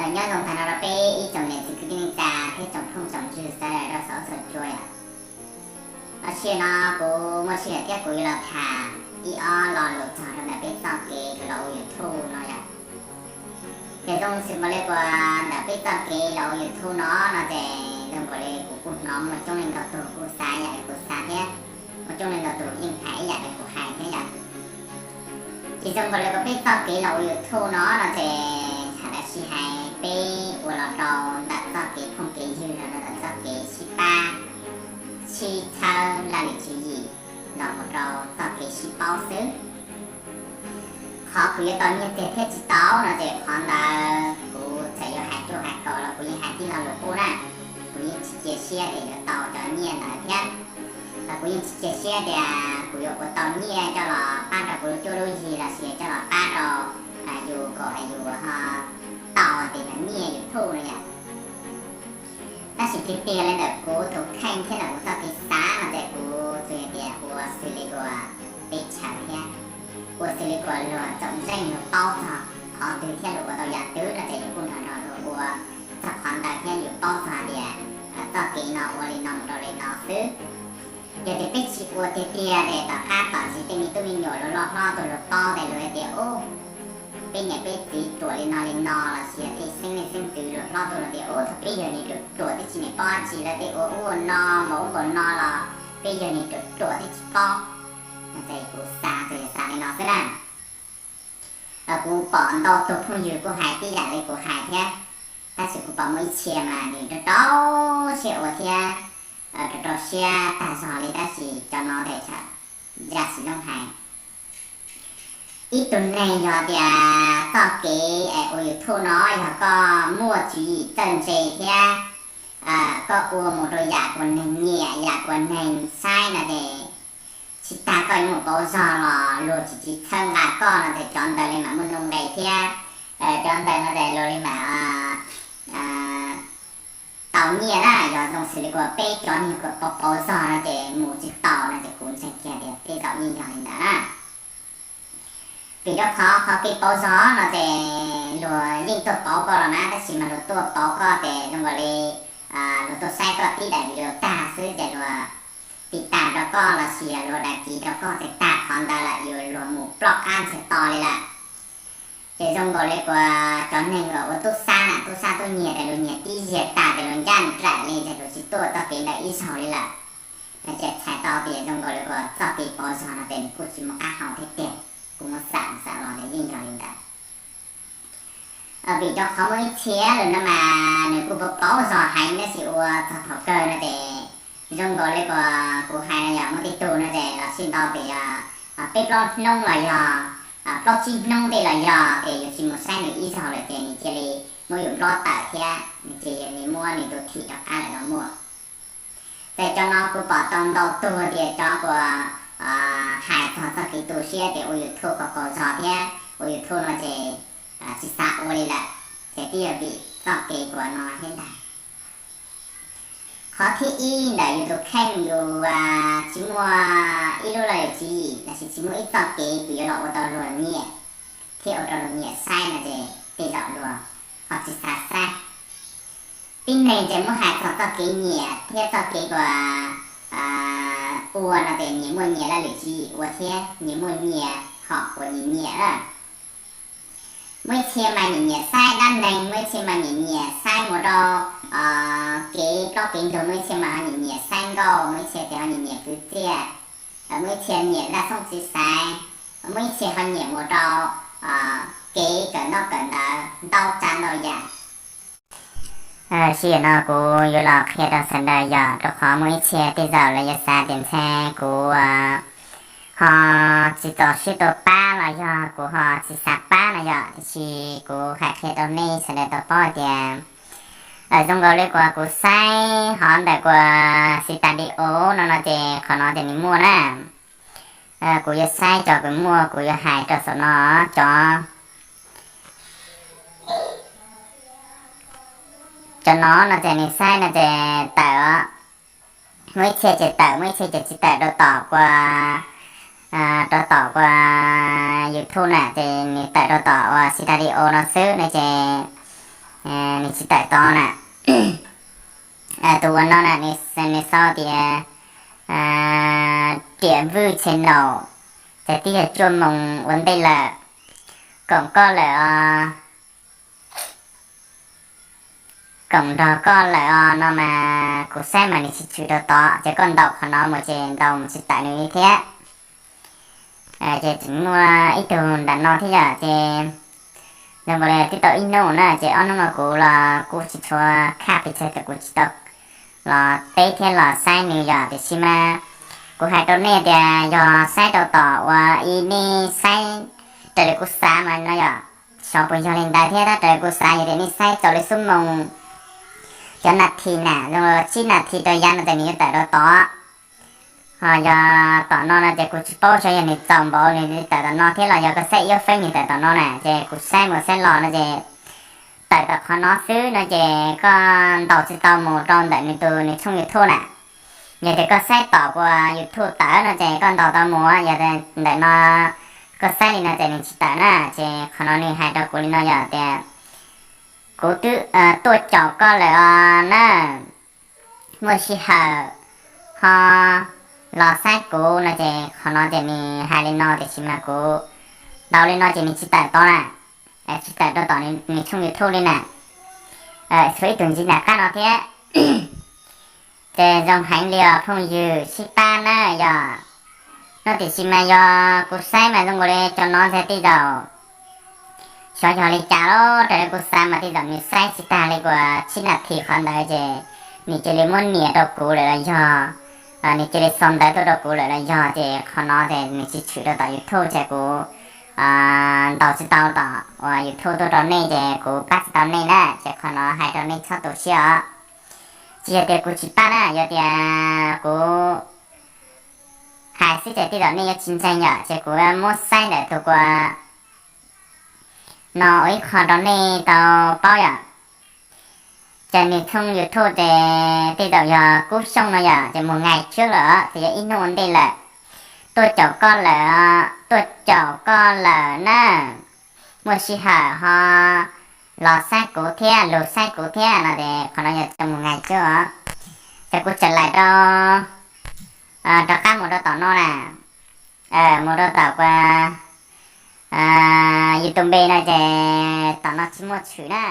Nyob zoo tag nrho rau peb ib tsoom niam txiv kwv tij neej tsa thiab tsoom phooj tsoom ywg sawv daws rau saum huab saum cua yom. Tam sim no kuv muaj sij hawm thiab kuv yuav los tham ib ob lo lus txog rau ntawm peb txoj kev los ua YouTube no yom. Ces zoo xws npaum li uas ntawm peb txoj kev los ua YouTube no no ces zoo nkaus li kuv kuj hnov muaj coob leej ntau tug kuj xav yam li kuv xav thiab, muaj coob leej ntau tug yeej hais ib yam li kuv hais thiab yom. Ces zoo nkaus li uas peb txoj kev los ua YouTube no no ces thaum lawv sib hais peb ua los rau ntawm txoj kev phooj kev ywg los rau ntawm txoj kev sib pab sib txhawb laj lim tswv yim los mus rau txoj kev sib paub xwb. Qhov kuv yuav tau nyiaj tiag thiab tsis tau no ces qhov ntawd kuv txawm yuav hais cuaj hais kaum los kuv yeej hais tib lo lus qub na. Kuv yeej tsis cia siab tias yuav tau cov nyiaj ntawd thiab, los kuv yeej tsis cia siab tias kuv yuav ua tau nyiaj coj los pab rau kuv lub cuab lub yig los sis coj los pab rau yus kom yus ho tau tias cov nyiaj YouTube no yom. Tab sis tiag tiag li ntawm kuv tus kheej thiab ntawm kuv txoj kev xav no ces kuv tsuas yog tias ua xws li uas peb chaw thiab, ua xws li uas luag tsoom zeej luag paub txog qhov twg thiab luag ua tau yam twg no ces yus kuj nrog nrog luag ua txog qhov ntawd thiab yus paub txog hais tias txoj kev no ua li no mus rau li no xwb. Yog tias peb tsis ua tiag tiag ces tom qab tom ntsis tej me tub me nyuam luag loj hlob tuaj luag paub ces luag hais tias ub, peb niam peb txiv ruam li no li no los sis yog tej xeeb leej xeeb ntxwv luag hlob tuaj luag tias ub, thaum peb yawg niag ruam ruam twb tsis niam paub dab tsi lawv tej ua ub ua no npaum ub npaum no los peb yawg niag ruam ruam twb tsis paub. Ces kuv xav ces xav li no xwb na. Kuv pom ntau tus phooj ywg kuj hais tib yam li kuv hais thiab, tab sis kuv pom muaj ib txhia mas nws rau rau siab ua thiab rau rau siab tag zog li, tab sis cov no tes tsham ncaj tsis zoo hais. Ib tug neeg yog tias txoj kev es ua YouTube no yog koj muaj tswv yim txawj ntse thiab koj ua mus rau yam uas neeg nyiam yam uas neeg saib no ces tsis tas koj yuav mus pauv zog los luag tsis tsis txhawb nqa koj no ces cov ntawd li mam muaj nuj nqes thiab cov ntawd no ces luag li mam tau nyiaj na. Yog zoo xws li uas peb cov neeg uas pauv pauv zog no ces mus tsis tau no ces kuv ntseeg kiag tias tej zaum yeej yog li ntawd na. Vim rau qhov qhov kev pauv zog no ces luag yeej tuaj pauv koj los mas, tab sis mas luag tuaj pauv koj ces zoo nkaus li luag tuaj saib koj tib daim video tag xwb ces luag tiv tas rau koj los sis luag dag kiv rau koj ces tag qhov ntawd lawm, yuav luag mus ploj qab ntsiag to li lawm. Ces zoo nkaus li uas cov neeg uas ua tub sab na, tub sab tub nyiag ces luag nyiag tib ziag tas ces luag ncaj nraim li ces luag tsis tuaj txoj kev ntawd ib zaug li lawm. Ces txhais tau tias zoo nkaus li uas txoj kev pauv zog no ces nws kuj tsis muaj qab hau thiab tiag, kuv muab xam xam los ces yeej yog li ntawd. Vim rau qhov muaj ib txhia lus no mas nws kuj pauv pauv zog heev tab sis ua txog thaum kawg no ces zoo nkaus li uas kuv hais no yog muaj tej tug no ces los sij ntau tias yog peb plaub hnub los yog plaub tsib hnub tej los yog ces yus tsis mus saib nws ib zaug lawm ces nws cia li muab yus nplob tawm thiab nws cia li muab nws tus thim rov qab lawm los muaj. Ces cov no kuv pom tau ntau tug tias cov uas hais txog txoj kev tu siab tias ua YouTube qaug qaug zog thiab ua YouTube no ces tsis xav ua li lawm, ces twb yog vim txoj kev uas no thiab ntag. Qhov thib ib ntawm yus tus kheej yus tsis muaj ib lub laj lim tswv yim los sis tsis muaj ib txoj kev kws yuav los ua tau luag nyiam thiab ua rau luag nyiam saib no ces tej zaum luag ho tsis xav saib. Tib neeg ces muab hais txog txoj kev nyiam thiab txoj kev uas ua no ces nyias muaj nyias laj lim tswv yim ua thiab nyias muaj nyias hom uas nyias nyiam lawm. Muaj ib txhia mas nyiam nyiam saib dab neeg, muaj ib txhia mas nyiam nyiam saib mus rau kev plaub kev ntug, muaj ib txhia mas ho nyiam nyiam saib nkauj, muaj ib txhia ces ho nyiam nyiam kwv txhiaj, muaj ib txhia nyiam zaj xoob txiv xaiv, muaj ib txhia ho nyiam mus rau kev kawm ntaub kawm ntawv ntau tsav ntau yam. Sij hawm no kuv yuav los qhia rau sawv daws yom, rau qhov muaj ib txhia tej zaum lawv yuav xav tias ntshe kuv ho tsis txaus siab tuaj pab los yog kuv ho tsis xav pab no yom, tiam sis kuv hais qhia rau nej sawv daws tau paub hais tias zoo nkaus li uas kuv saib hov ntawm uas Studio no no ces qhov no ces nws muaj na. Kuv yuav saib cov kws muaj, kuv yuav hais rau saum no, cov cov no no ces nws saib no ces tawm os. Muaj ib txhia ces tawm, muaj ib txhia ces tsis tawm rau tom uas rau tom uas YouTube na, ces nws tawm rau tom uas Studio no xwb no ces nws tsis tawm tod na. Tus ua no na, nws sau tias Riam Vwj Channel, ces twb yog cuaj moos ua ntej lawm. Koom koj lawm os, koom nrog koj lawm os no mas kuv saib mas nws tsis tshwm rau tod, ces koj ntaus qhov no mus ces ntaus mus tsis tawm nws li thiab. Ces tseem muaj ib tug nram no thiab yom, ces zoo nkaus li twb tau ib hnub na, ces ob hnub no kuv los kuv tsis tshua khaj pes tsawg, kuv tsis tau los teb thiab los saib nws yom. Tiam sis mas kuv hais rau nej tias yog saib rau tom uas nej saib raws li kuv xav mas no yom, xyov puas yog li ntawd thiab, tab raws li kuv xav yog tias nej saib txaus li xuab moos cov nas this na, zoo li tsib nas this rau yav no ces nws yuav tawm rau tod. Ho yog tom no no ces kuv tsis paub xyov yog nws txaus npaum nws tawm tom no thiab los yog koj saib ib ob feeb nws tawm tom no na, ces kuv saib mus saib los no ces tawm tom qhov no xwb no ces koj ntaus tsis tau mus rau ntawm nws tus nws tshooj YouTube na. Yog tias koj saib tom uas YouTube tawm no ces koj ntaus tau mus, yog ntawm no koj saib li no ces nws tsis tawm na. Ces qhov no nws hais rau kuv li no yog tias kuv twb tuaj caum koj lawm os na, muaj sij hawm ho los saib kuv no ces qhov no ces nws hais li no, tiam sis mas kuv ntaus li no ces nws tsis tawm tod na, tsis tawm rau tom nws tshooj YouTube li na. Tshuav ib tug ntsiv nram qab no thiab. Ces zoo heev li os phooj ywg, sib pab na yom. No tiam sis mas yog kuv saib mas zoo nkaus li cov no ntag tej zaum xyov yog li cas los raws li kuv xav mas tej zaum nws saib tsis tag li uas tsib nas this qhov ntawd ces nws cia li muab nias rau kuv lawm los yog, nws cia li xa ntawv tuaj rau kuv lawm los yog, ces qhov no ces nws tsis tshwm rau tom YouTube ces kuv ntaus tsis tau tom uas YouTube tuaj rau nej ces kuv pab tsis tau nej na, ces qhov no hais rau nej txhob tu siab os. Tsis yog tias kuv tsis pab na, yog tias kuv hais xwb ces tej zaum nej yuav tsis ntseeg yom, ces kuv muab saib ntawm tus uas no ua ib qho rau nej tau paub yom. Ces nws tshooj YouTube ces tej zaum yog Kub Xyooj no yom, ces mus nqaij tswb lawm ces yog ib hnub ua ntej lawm. Tuaj caum koj lawm, tuaj caum koj lawm na, muaj sij hawm ho los saib kuv thiab, lug saib kuv thiab no ces qhov no yog coj mus nqaij tswb os. Ces kuv tseem laim rau, rov qab mus rau tom no na, mus rau tom uas YouTube no ces tom no tsis muaj tshwm na.